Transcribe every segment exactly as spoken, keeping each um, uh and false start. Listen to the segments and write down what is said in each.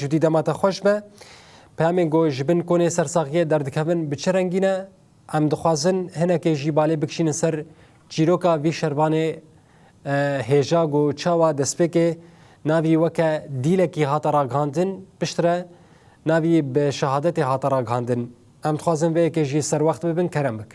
Cudî dema te xweş be. Peyamên ku ji bin konê sersaxiyê derdikevin bi çi rengî ne? Em dixwazin hinekê jî balê bikişînin ser çîroka vî şervanê, e, hêja ku çawa destpêkê navî weke dîlekî hate ragihandin, piştre navî bi şehadetê hate ragihandin. Em dixwazin vê yekê jî serwext bibin, kerem bik.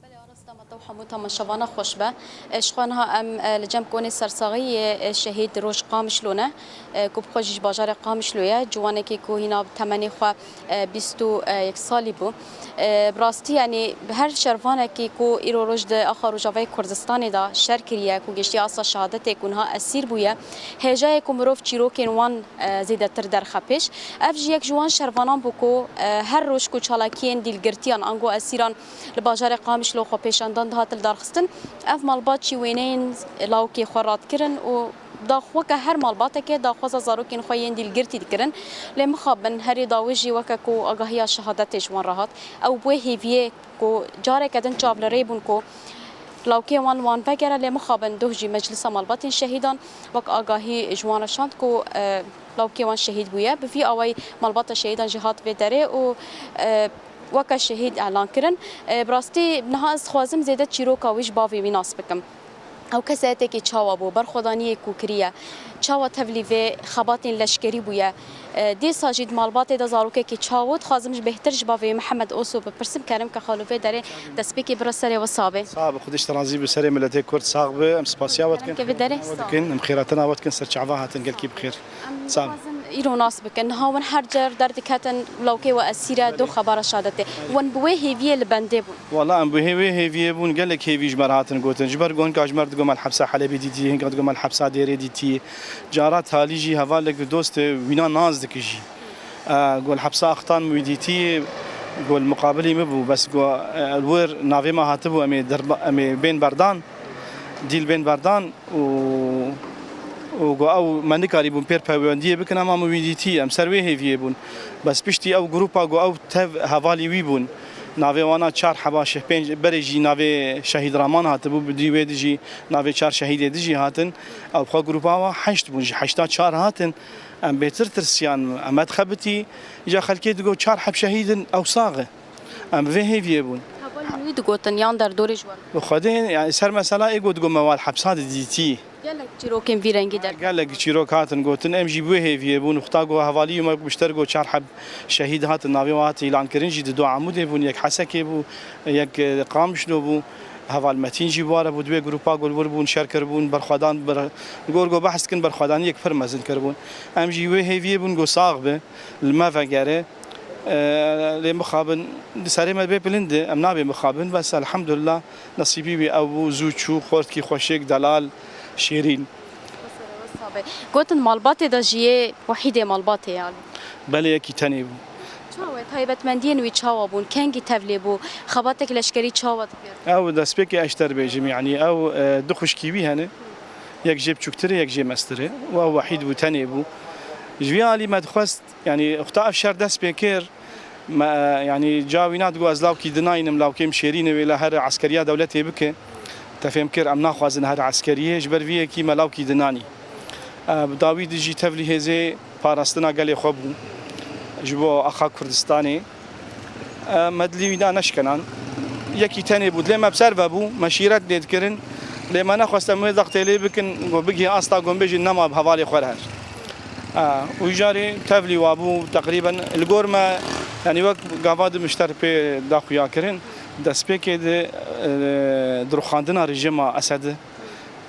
Belê, arasta me te û hemû temaşevana xweş be. E, ji xwe niha em, e, li cem konê sersaxî yê, e, şehîd roj Qamişlo ne, e, ku bi xwe jî ji bajarê Qamişlo ye. Ciwanekî ku hîna bi temenê xwe, e, bîst û yek salî bû. E, bi rastî, yanî, her şervanekî ku îro roj di axa Rojavayê Kurdistanê de şer kiriye, ku giştiye asta şehadetê, ku niha esîr bûye, hêja ye ku mirov çîrokên wan, e, zêdetir derxe pêş. Ev jî yek ji wan şervanan bû ku, e, her roj ku çalakiyên dîlgirtiyan ango esîran li bajarê Qamişlo xwepêşandan dihat lidarxistin, ev malbat jî wêneyên lawikê xwe radikirin û dax-, weke her malbateke daxwaza zarokên xwe yên dîlgirtî dikirin. Lê mixabin herî dawî jî weke ku agahiya şehadetê ji wan re hat, ew bi wê hêviyê ku careke din çav li rê bûn ku lawkê wan li wan vegere, lê mixabin doh jî Meclisa Malbatên Şehîdan wek agahî ji wan re şand ku, e, lawkê wan şehîd bûye. Bi vî awayî malbata şehîdan jî hat vê derê û, e, weke şehîd elan kirin. E, bi rastî niha ez dixwazim zêde çîroka wî ji bavê wî nas bikim. Ew keseyetekî çawa bû, berxwedaniyê ku kiriye, çawa tevlî vê xebatên leşkerî bûye, e, dîsa jî di malbatê de zarokekî çawa bû, dixwazim ji bêhtir ji bavê Mihemed Oso bipirsim, kerem ke xalo vê derê destpêkê bira serê we sax bê. Sax be, Xwedê ji te razî be, serê miletê Kurd sax be, em spasiya we dikin. Kerem ke vê derê sax be. Em xêratina we dikin, ser çava hatin, gelkî bi xêr. Em Sağ ol. Dixwazin îro nas bikin. Niha wan her car derdiketin, lawkê we esîr e, do xebara şadetê. Wan bi wê hêviyê li bendê bûn. Wala em bi hê-, wê hêviyê bûn, gelek hêvî ji me re hatin gotin. Ji ber ku hinka ji me re digo me li hepsa Helebê dîtî, hinka digo me li hepsa Dêrê dîtî. Cara talî jî hevalek dostê wîna nas dikî jî. E, go li hepsa Axtan wî dîtî, go li muqabilî min bû, bes go, e, li wir navê me hatibû, em ê derba-, em ê bên berdan, dîl bên berdan. û, û got, ew me nikarîbûn pêr peywendiyê bikin, ema min wî dîtî, em ser wê hêviyê bûn. Bes piştî ew grûpa got, ew tev hevalî wî bûn. Navê wana çar heba şeh-, pênc berê jî navê Şehîd Raman hatibû, bi dî wê dijî navê çar şehîdê dijî hatin. Ew xwe grûpa wa heşt bûn, ji heşta çar hatin. Em bêtir tirsiyan, em me dixebitî. Îca xelkê digot, çar heb şehîd in, ew sax e. Em bi vê hêviyê bûn. Hevalên wî digotin, yan derdorê ji wan? Bi Xwedê, yani ser mesela ê got, got me wal hepsa de dîtî. Gelek çîrokên vî rengî der. Gelek çîrok hatin gotin, em jî bi wê hêviyê bûn. Xweda got hevalî me bi ji te re got çar heb şehîd hatin, navê wan hat îlan kirin jî, di du Amûdê bûn, yek Hesekê bû, yek, e, Qamişlo bû. Heval Metîn jî bi ware bû, di wê grûpa got wir bûn, şer kiribûn, berxwedan, ber-, gor got behs dikin, berxwedaniyek pir mezin kiribûn. Em jî wê hêviyê bûn, got sax be, li me vegere. E, lê mixabin, di serê me bê bilind e, em nabê mixabin, bes elhamdulillah, nesîbî wî ew bû, zû çû, xortkî xweşik, delal, şêrîn. Gotin malbatê de jiyê wehîdê malbatê ya. Belê yekî tenê bû. Çawa, taybetmendiyên wî çawa bûn? Kengî tevlê bû? Xebatek leşkerî çawa dikir? Ew destpêkê ez ji te re bêjim, yanî ew, e, du xwişkî wî hene. Yek jê biçûktir e, yek jê mestir e. Û ew wehîd bû, tenê bû. Ji vî alî me dixwest, yanî, wexta ev şer dest pê kir, me, yanî, ca wîna digot, ez lawkî dinayînim, lawkê min şêrîn e, wê li her eskeriya dewletê bike. Te fêm kir, em naxwazin her eskeriyê, ji ber vî yekî me lawkî dinanî. E, bi dawî dijî tevlî hêzê parastina gelê xwe bû ji bo axa Kurdistanê. E, me dilî wî da neşkenan. Yekî tenê bû, dilê me bi ser ve bû, me şîret lê dikirin. Lê me nexwest em wê dextê lê bikin, got bigihê asta, got bêjin nema bi hevalê xwe re her. E, û carê tevlî wa bû, teqrîben li gor me, yanî wek gava di mişter pê da xuya kirin, destpêkê di, e, diruxandina rejîma Esed.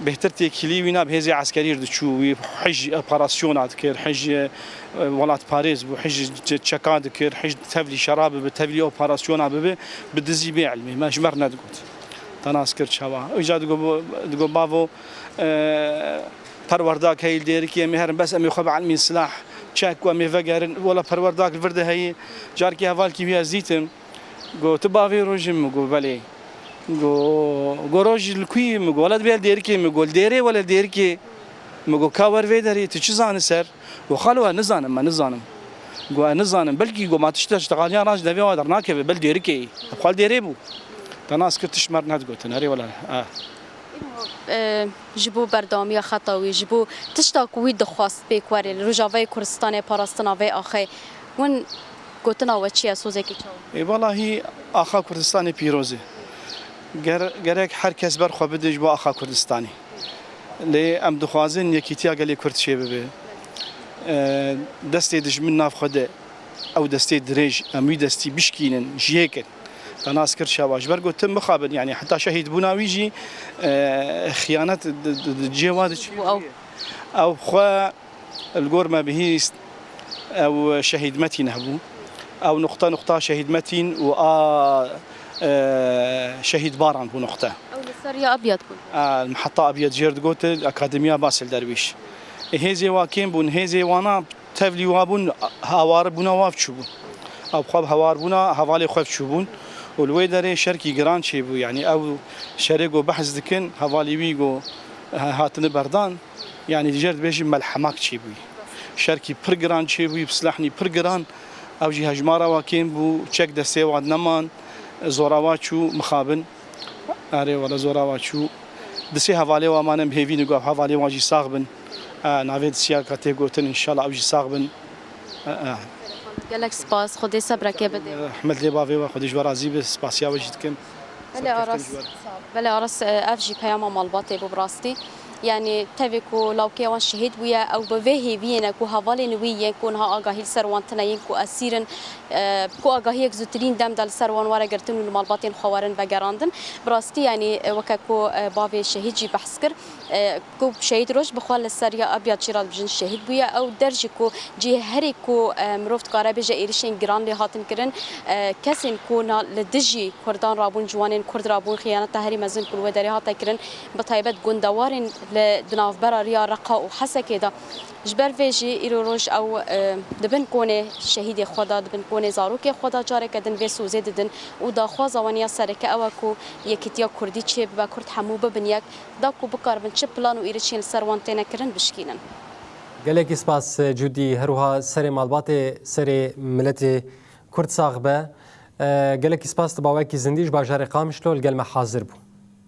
Bêhtir têkilî wîna bi hêzê eskerî re diçû, wî hij operasyona dikir, hij, e, welatparêz bû, hij çe-, çeka dikir, hij tevlî şera bibe, tevlî operasyona bibe, bi dizî bê ilmê. Me ji me re nedigot. Te nas kir çawa? Îca digo, digo bavo, e, perwerdak heyî li Dêrikê, em ê herin bes em ê xwe bielmîn silah, çek ku em ê vegerin. Wela perwerdak li vir de heyî. Carkî hevalkî wî ez dîtim. Got, tu bavê rojî? Min got, belê. Got, got, rojî li ku yî? Min got, wele dibê li Dêrikê. Min got, li Dêrê wele li Dêrikê. Min got, ka wer vê derê, tu çi zanî ser? Got, xalo, ez nizanim, me nizanim. Got, ez nizanim. Belkî got, ma tişta ji texaliyan ran ji devê wa dernakeve, bel Dêrikê yî. Xwe li Dêrê bû. Te nas kir, tişt me re nedigotin. Herê wele, eh. E, ji bo berdewamiya xeta wî, ji bo tişta ku wî dixwest pêk werê li Rojavayê Kurdistanê, parastina vê axê, hûn gotina we çi ye, sozekî çawa? Ê, welahî axa Kurdistanê pîroz e. Ger-, gerek her kes ber xwe bide ji bo axa Kurdistanê. Lê em dixwazin yekîtiya gelê Kurd çêbibe. E, destê dijmin nav xwe de, ew destê dirêj, em wî destî bişkînin, ji yê kin. Te nas kir çawa? Ji ber ku tim mixabin, yanî heta şehîd bûna wî jî, e, xiyanet di, di, di cihê wa diçe. Bû ew. Ew xwe li gor me bihîst, ew şehîd Metîn hebû. Ew nuqta nuqta şehîd Metîn û a, e, şehîd Baran bû nuqte. Ew li ser ya Abyad bûn. A, li heta Abyad jêr digotin, Akademiya Basil Derwîş. E, hêzê wa kêm bûn, hêzê wana tevlî wa bûn, hawar bûna wa çûbûn. Ew xwe bi hawar bûna hevalê xwe çûbûn. Û li wê derê şerkî giran çêbû. Yanî ew şerê ku behs dikin, hevalê wî ku hatine berdan, yanî dijêr dibêjin melhemak çêbûyî. Şerkî pir giran çêbûyî, bi silahnî pir giran. Ew jî hejmara wa kêm bû, çek destê wa neman, zora wa çû mixabin. Erê, wele zora wa çû. Di sê hevalê wa mane bi hêvî ne ku ev hevalê wan jî sax bin. E, navê di siyaka tê gotin, înşallah ew jî sax bin. E, e. Gelek spas, Xwedê sebrekê bide. Rehmet lê bavê we, Xwedê ji we razî be, spasiya we jî dikim. Belê Aras, belê Aras, e, ev jî peyama malbatê bû bi rastî. Yanî tevê ku lawkê wan şehîd bûye, ew bi vê hêviyê ne ku hevalên wî yên ku niha agahî li ser wan tine, yên ku esîr in, e, ku agahiyek zûtirîn dem de li ser wan were girtin û li malbatên xwe werin vegerandin. Bi rastî, yanî, e, weke ku, e, bavê şehîd jî behs kir, e, ku şehîd roj bi xwe li ser ya Abyad jî re dibêjin şehîd bûye. Ew der jî ku cihê herî ku, e, mirov dikare bêje êrişên giran lê hatin kirin, e, kesên ku na li dijî Kurdan rabûn, ciwanên Kurd rabûn, xiyaneta herî mezin ku li wê derê hate kirin, bi taybet gundewarên li di navbera riya Reqa û Hesekê de. Ji ber vê jî îro roj ew, e, di bin konê şehîdê xwe de, di bin konê zarokê xwe de careke din vê sozê didin û daxwaza wan ya sereke ew e ku yekîtiya Kurdî çêbibe, Kurd hemû bibin yek, da ku bikaribin çi plan û êrişên li ser wan têne kirin bişkînin. Gelekî spas, Cudî, her wiha serê malbatê, serê miletê Kurd sax be. E, gelekî spas, tu bawekî zindî ji bajarê Qamişlo li gel me hazir bû.